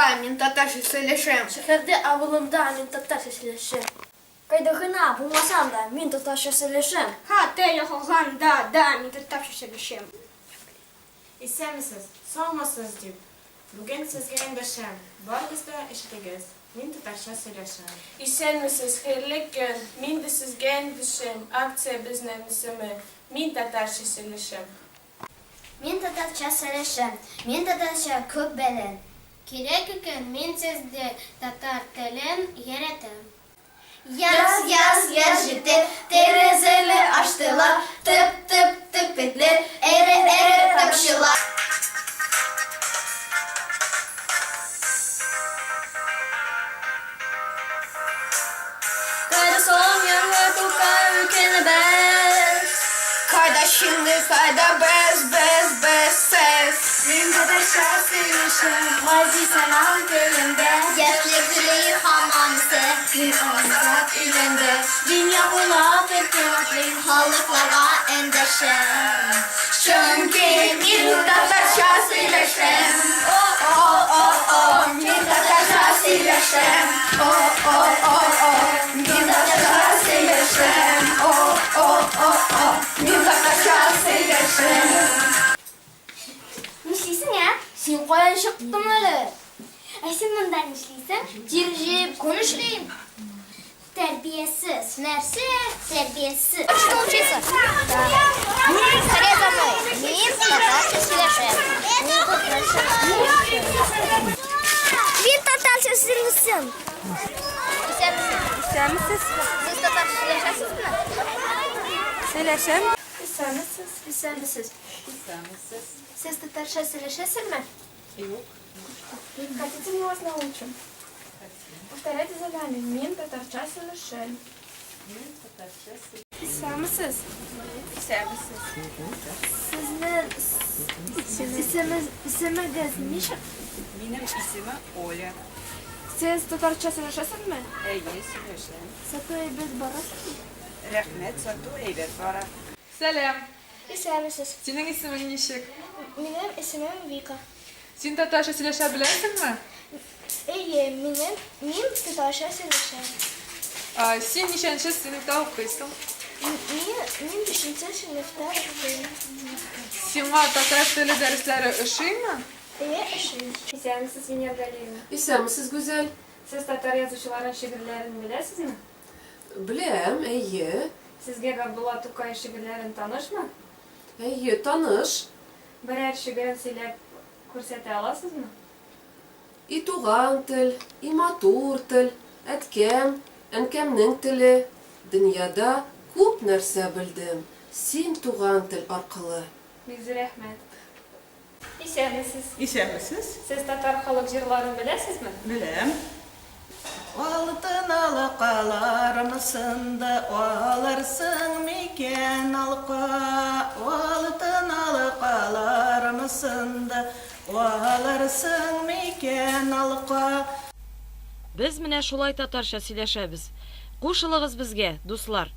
да, мин татарча сөйләшәм. Шәһәрдә, авылымда мин татарча сөйләшәм. Кайда гына булмасам да, мин татарча сөйләшәм. Хәтта йоклаганда да мин татарча сөйләшәм. Исәнмесез, саумысыз дип, бүген сезгә эндәшәм, барыгыз да ишетегез, мин татарча сөйләшәм. Исәнмесез, хәерле көн, мин дә сезгә эндәшәм, акциябезнең исеме, Мин татарча сөйләшәм. Мин татарча сөйләшәм. Мин татарча күп беләм. Кирәк икән, мин сезне татар телен өйрәтәм. Яз, яз, яз җитте, Тәрәзәләр ачтылар, Тып, тып, тып итләр, Эре, эре тамчылар. Кайда соң яңа Тукай өлкәнебез? Кайда шинде, кайда без, без, без, сез? Мин татарча сөйләшәм, газиз анам телендә. Яшьлек гөле һаман үсә. Мин азат өйләндә, дөнья буйлап иркен атлыйм. Халыкларга эндәшәм. Чөнки мин татарча сөйләшәм. О-о-о-о, мин татарча сөйләшәм. О-о-о-о, мин татарча сөйләшәм. О-о-о-о, мин татарча сөйләшәм. Нишлисең, ә? Син каян чыктың әле? Ә син монда нишлисең? Тир җыеп, кон эшлим. Тәрбиясез. Нәрсә? Тәрбиясез. Хочешь научиться? Да. Повторяй за мной. Мин татарча сөйләшәм. Мин татарча сөйләшәм. Мин татарча сөйләшәм. Исәнмесез. Исәнмесез. Сез татарча сөйләшәсезме? Сөйләшәм. Исәнмесез. Исәнмесез. Исәнмесез. Сез татарча сөйләшәсезме? Юк. Хотите, мы вас научим? Повторяйте за нами. Мин татарча сөйләшәм. Мин татарча сөйләшәм. Исәнмесез. Исәнмесез. Сезнең исемегез исемегез ничек? Минем исемем Оля. Сез татарча сөйләшәсезме? Әйе, сөйләшәм. Сату әйбәт барасызмы? Рәхмәт, сату әйбәт бара. Сәлам! Исәнмесез. Синең исемең ничек? Минем исемем Вика. Син татарча сөйләшә беләсеңме? Әйе, минем мин татарча сөйләшәм. Син ничәнче сыйныфта укыйсың? Мин мин бишенче сыйныфта укыйм. Сиңа татар теле дәресләре ошыймы? Әйе, ошый. Исәнмесез, Венера Галиевна. Исәнмесез, Гүзәл. Сез татар язучыларының шигырьләрен беләсезме? Беләм, әйе. Сезгә Габдулла Тукай шигырьләрен танышмы? Әйе, таныш. Берәр шигырен сөйләп күрсәтә аласызмы? И туган тел, и матур тел, әткәм, әнкәмнең теле, дөньяда күп нәрсә белдем син туган тел аркылы. Бик зур рәхмәт. Исәнмесез. Исәнмесез. Сез татар халык җырларын беләсезме? Беләм. Алтын алкаларым сынды, алырсың микән алка? Алтын алкаларым сынды, алырсың микән алка? Без менә шулай татарча сөйләшәбез. Кушылыгыз безгә, дуслар!